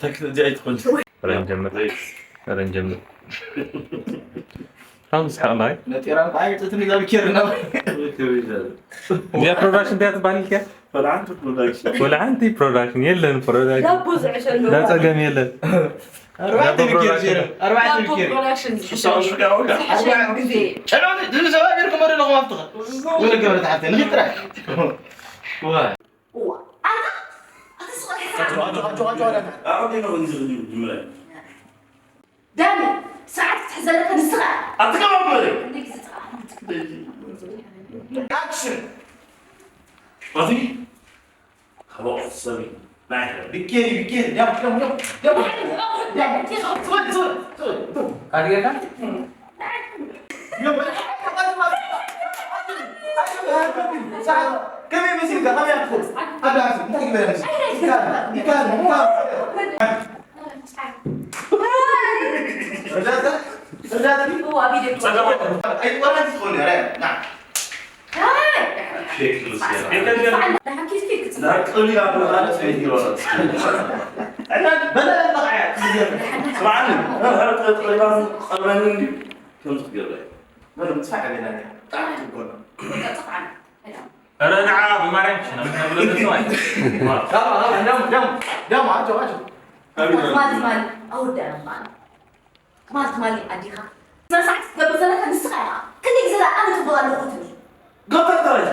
ተክል እዚኣ ኣይትኾን። ረን ጀምር። ረን ጀምር። ካብ ዝስሓቕ ናይ ነጢራን ከዓይጥትን ኢዛ ብኬር ናብ እዚኣ ፕሮዳክሽን እንታይ ትበሃል ኢልካ? ፈላዓንቲ ፕሮዳክሽን ወላ ሓንቲ ፕሮዳክሽን የለን። ፕሮዳክሽን ዳቦ ዝዕሸሉ ዳ ጸገም የለን። ኣርባዕተ ብኬር ዜሮ ኣርባዕተ ዳቦ ብኬር ፕሮዳክሽን ዝዕሸሉ ዝዕሸሉ ግዜ ጨሎ ዝሰባቢርኩም ወደ ለኹም ኣብትኸ ወደ ገበረ ተሓፍተ ንኽጥራሕ እዋ ኣታ ኣታ ስቕ ኣቐዲሙ ክንዚ ዝብል ጅምረ ዳኒ ስርዓት ክትሕዘለካ ንስኻ ኣትከባበረ እንዴት ዝጥራ ኣክሽን ኣቲ ሓቦቕ ሰሚ ናይ ብኬሪ ብኬሪ ዳም ዳም ዳም ዳም ሶሪ ሶሪ ሶሪ ካድገካ ከመይ መሲልካ ከመይ ኣትኮን ኣዳሲ እንታይ ግበረ ኣይቆራን ዝኾነ ረ ና ናብ ቅድሚ ናብ ማለት ሰይቲ ይወረድ ስማዕኒ መምህር ቀሪባን ቀርበኒ እንዲ ከምዚ ክትገብረ ምንም ትፋዕ ገና ብጣዕሚ ትጎና ኧረ ንዓ ብማርያም ሽና ብለተሰዋይ ደም ደም ደም ኣጆ ኣጆ ትማሊ ትማሊ ኣወዳእና ማለት ትማሊ ትማሊ ኣዲኻ ስነ ስርዓት ክትገብር ዘለካ ንስኻ ኢኻ ክንደይ ግዜ ደኣ ኣነ ጽቡቕ ኣለኹ ትብል ዶክተር ተረጅ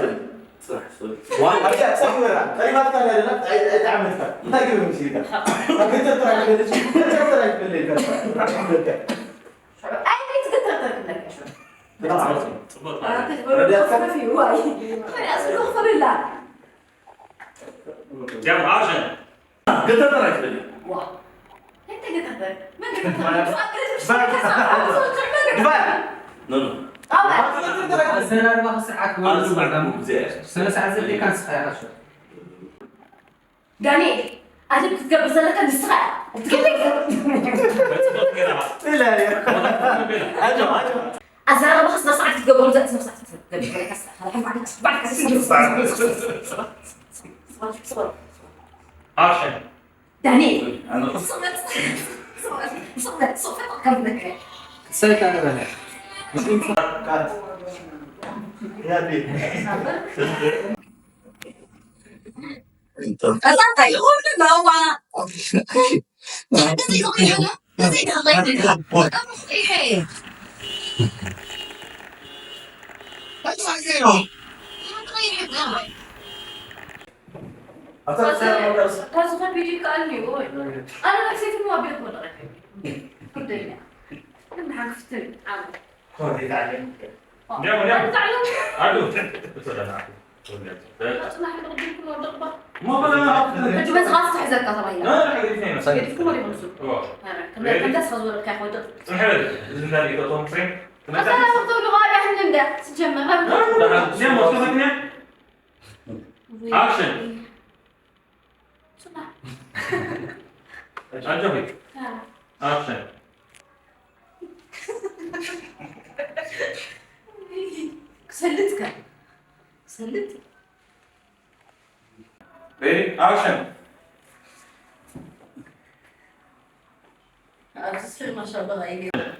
ስራሕ ሰብ ዋን ኣብዚኣ ጸጉራ ቀሪባትካ ኣለና ኣይጣዕመትካ እንታይ ግበ ምስልካ ኣብ ገንዘብ ጥራይ ትፈልጥ ገንዘብ ጥራይ ትፈልጥ ኣይ ናይ ትግተር ተርክብለካ ጽቡቅ ክትበሉ ከፊ ዋይ መን ያስሉ ክፈልላ ዲያም ኣክሽን ገንዘብ ጥራይ ትፈልጥ ዋ እንታይ ገጠር መን ገጠር ድባይ ኖ ኖ ኣዘራርባኻ ስርዓት ክወርድ ኣዝማድ ዝባጋም ግዜ ስነ ስርዓት ዘድልየካ ንስኻ ኢኻ ሽዑ ዳንኤል ኣደብ ክትገብር ዘለካ ንስኻ ኢኻ ጽቡቅ ገይራ ኢለ ኣጆ ኣጆ ኣዘራርባኻ ስነ ስርዓት ክትገብር ዘ- ስነ ስርዓት ክትገብር ዘለካ ንስኻ ኢኻ። ባዕልኻ ስነ ስርዓት ኣክሽን ዳንኤል ኣነ ስቕ በል፣ ስቕ በል፣ ስቕ በል፣ ስቕ በል፣ ከም ዝነግረኝ። ክሳይ ካረበለ ካት ያዲ እዛ እንታይ ይኹን ኣለዋ? እዚ ይኹን ይኹን፣ እዚ ይኹን ይኹን። ይሄ ኣታ ሰላም ደርስ ካብዚ ከቢድ ይከኣልኒ እወ። ኣነ ናይ ሴት እሞ ኣቢለ ክወድቕ ኣይክእልን። ግደኛ። ግን ሓንቲ ክፍትን ዓቢ። ዲያም ዲያም ኣዱ እሰደና ጽናሕ ሕድሪ ድልኩ ንወድቕ ባ። ሞ በለና ሕጂ በዚ ኻስ ትሕዘካ ተባሂላ። ገዲፍኩሞ ዲኹም ንሱ? ኧረ፣ ከም ከምዛ ስኻ ዝበለካ ይኸውድቕ። ጽንሐ በል እዚ እንዳሪእቶ ቶም ፍሬም ኣታ ናብ ወቅቱ ብልቓ ዳሕኒ እንደ ስጀመር። ዲያም ወስከፈትኛ ኣክሽን ጽናሕ። ኣጆኺ ኣክሽን ክሰልጥካ። ክሰልጥ። ሬዲ ኣክሽን ኣብዚ ስር ማሻአላህ ኣይገ-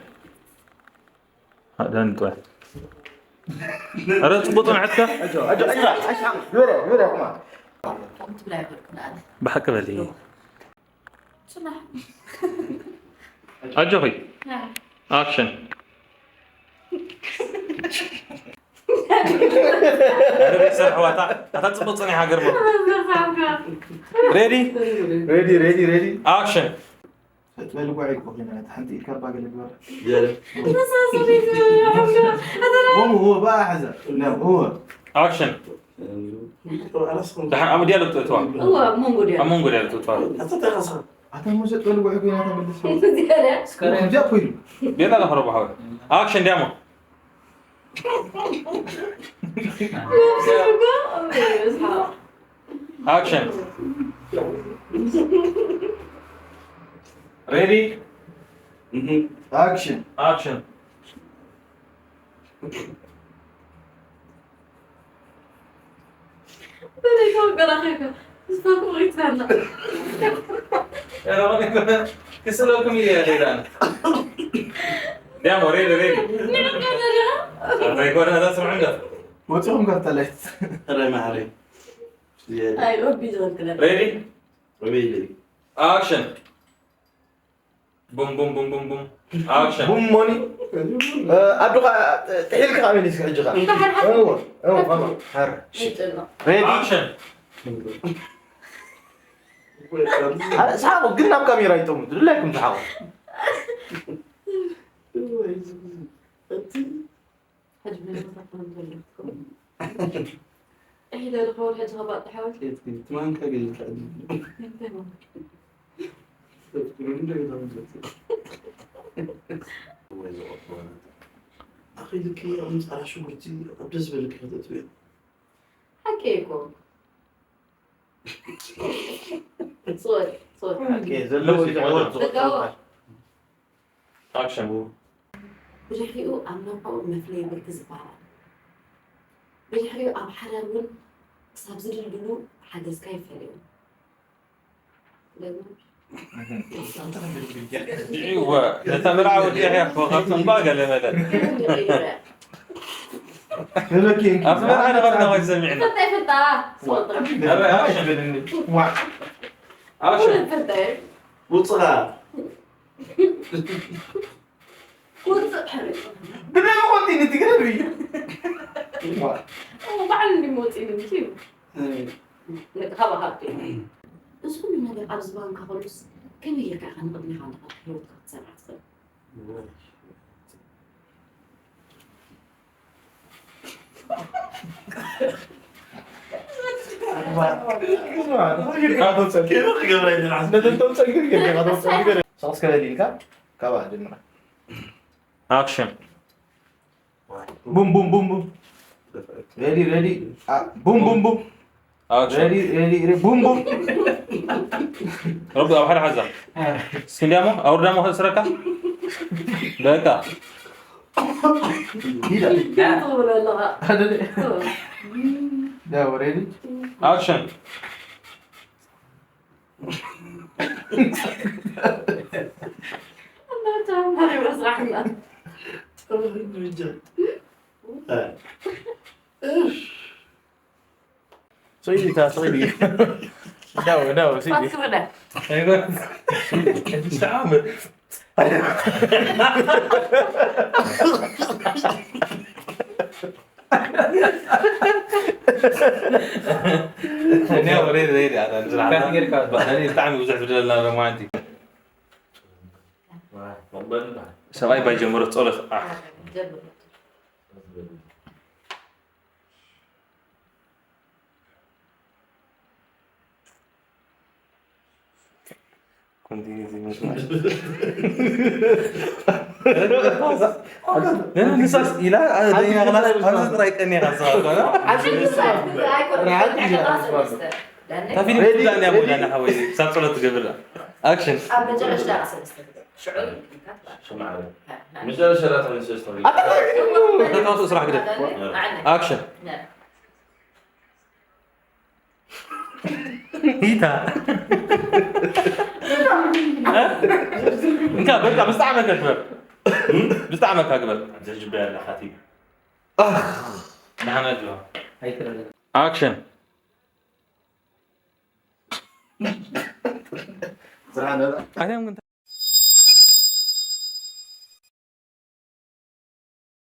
ኣዳን ጥዋ ኣረ ጽቡቅ ጽንሐትካ ኣጆ ኣጆ ኣጆ ግበረ ግበረ ኩማ ከምቲ ብላ ይበልኩ ንኣለ። ብሓቂ በሊ ጽናሕ። ኣጆኺ ናይ ኣክሽን ኣረ ቤተሰብ ኣሕዋታ ኣታ ጽቡቅ ጽኒሕ ሃገር ሞ ሬዲ ሬዲ ሬዲ ሬዲ ኣክሽን ትበልጓ ይኮ ኪና ሓንቲ ኢድካ ባገለ ግበር ተሳሰሪት هو هو بقى حزة لا هو ኣክሽን ደሓን ኣብ ዲያሎግ ትእትዋ እወ ኣብ መንጎ ድያ ኣብ መንጎ ዲያሎግ ትእትዋ ኣታ ሙሴ ትበልጓ ይኮ ኪና ተመልስ ዝያዳ ጃ ኮይሉ ቤላ ለኸረቡ ሓወ ኣክሽን ዲያሞ ኣክሽን ሬዲ ኣክሽን ኣክሽን በለይተወገራኸይከ ዝፈኩ ይትበላ ክስለኩም እየ ሌላ። ዲያሞ፣ ሬዲ፣ ሬዲ። ኣባይ ጓና እዛ ስምዑ እንዶ። ወፂኹም ካብታ ላይት። ረ ማዕረ። ኣይ፣ ኦቢ ዝኸልክለ። ሬዲ? ኦቢ። ኣክሽን። ቡም፣ ቡም፣ ቡም፣ ቡም፣ ቡም። ኣክሽን። ቡም ሞኒ። እ፣ ኣዱኻ፣ እ፣ ጥሒልካ ኣበይ ነስኪ ሕጂ ኸ? እወ፣ እወ፣ ማማ። ሃር። ሬዲ? ኣክሽን። ኣረ፣ ሰሓቑ፣ ግን ናብ ካሜራ ይጠሙ። ድላይኩም ሰሓቑ። ሕጂ ምን ተፈጠረ? ኢለ ልኸውል ሕጂ ከባእ ተሓወል። የትኪ፣ ትማንካ ገይርካ። እንታይ ማለት? ወይ ዝቆፍሮ። ኣኺልኪ ኣብ ምጻራ ሽጉርቲ ኣብ ደስ በልኪ ከተእትውዮ። ሓቂ እኮ። ሶሪ፣ ሶሪ። ሓቂ ዘለዎ ይትዕወት። ዝቆፍሮ። ኣክሽን። ብድሕሪኡ ኣብ መንጎ መፍለዪ ብርኪ ዝበሃል ኣሎ። ብድሕሪኡ ኣብ ሓዳር እውን ክሳብ ዝድልድሉ ሓገዝካ ይፈልዮም። እወ፣ ነታ መርዓ ወዲእያ እኮ፣ ካብ ጽምባ ገለ መለ። ኣብቲ መርዓ ነበርና ወይ ሰሚዕና። ፍልጣ፣ ፍልጣ። ኣረ፣ ኣክሽን። ኣክሽን። ውጽኻ። ውጽእ ሕርጭ። ብናይ ኮንቲ ንትግረ ብዩ። እሞ ባዕሉ እንዲመውፅእ ንምንታይ እዩ? ነቲ ካባኻ ኣብቲ እዚ ኩሉ ነገር ኣብዚ ባንካ ከሎስ ከመይ ጌርካ ኢኻ ንቕድሚኻ ኣለኻ ህይወትካ ክትሰርሕ ትኽእል? ኣክሽን። ቡም ቡም ቡም ቡም። ሬዲ ሬዲ። ቡም ቡም ቡም። ኣክሽን። ሬዲ ሬዲ ሬዲ። ቡም ቡም። ረቢ ኣብ ሓደ ሓዛ። እስኪ እንዲያሞ ኣውርዳሞ ከስረካ። በቃ። ሂዳ። ትብሎ ኣለኻ። ዳው ሬዲ። ኣክሽን። ስዒድ፣ እታ ስዒድ እዩ። ዳው፣ ዳው፣ ስዒድ እዩ። ፋስ ክብለ። ኣይኮን። ስዒድ፣ ስዒድ፣ ስዓመ። እኔ ወሬ፣ ወሬ፣ ኣታ፣ ንዝለዓልና። ፋስ ጌርካ። ባህሊ ብጣዕሚ ብዙሕ ዝደለና ሎማዓንቲ። ሰብኣይ ባይ ጀመሮ ጸሎት። ኣሕ። ኮንቲኒቲ ይመስላል። ንሳስ ኢላ፣ አ፣ ደኛ ክላስ፣ ኣብዚ ጥራይ ቀኒኻ ዝሰማዕኩ፣ አ? ሓንቲ ክላስ ኣይኮነን፣ ራሓት ሓንቲ ክላስ ይላል። ሰለስተ። ዳነ? እታ ፊልም ሬዲ፣ ትብላኒ እያ ሬዲ። ሞይና፣ ሓወይ፣ ክሳብ ጸሎት ትገብር። ኣክሽን። ኣብ መጨረሽታ ሰለስተ። ሽዑ ይምልከት። ሽማዕረ። መጨረሻ ላታ ሰለስተ። ኣታ ተውስእ ስራሕ ግደ። ዳነ? ኣነ። ኣክሽን። ነ። ሂታ። እንካ፣ በቃ፣ ብዝጣዕመካ ግበር። ብዝጣዕመካ ግበር። ኣጀጅበ ያለ ሓቲ። ኣኽ። ንሓና ጅዋ። ኣይትረለ። ኣክሽን። ስራሕ ነበር። ኣርያም ግን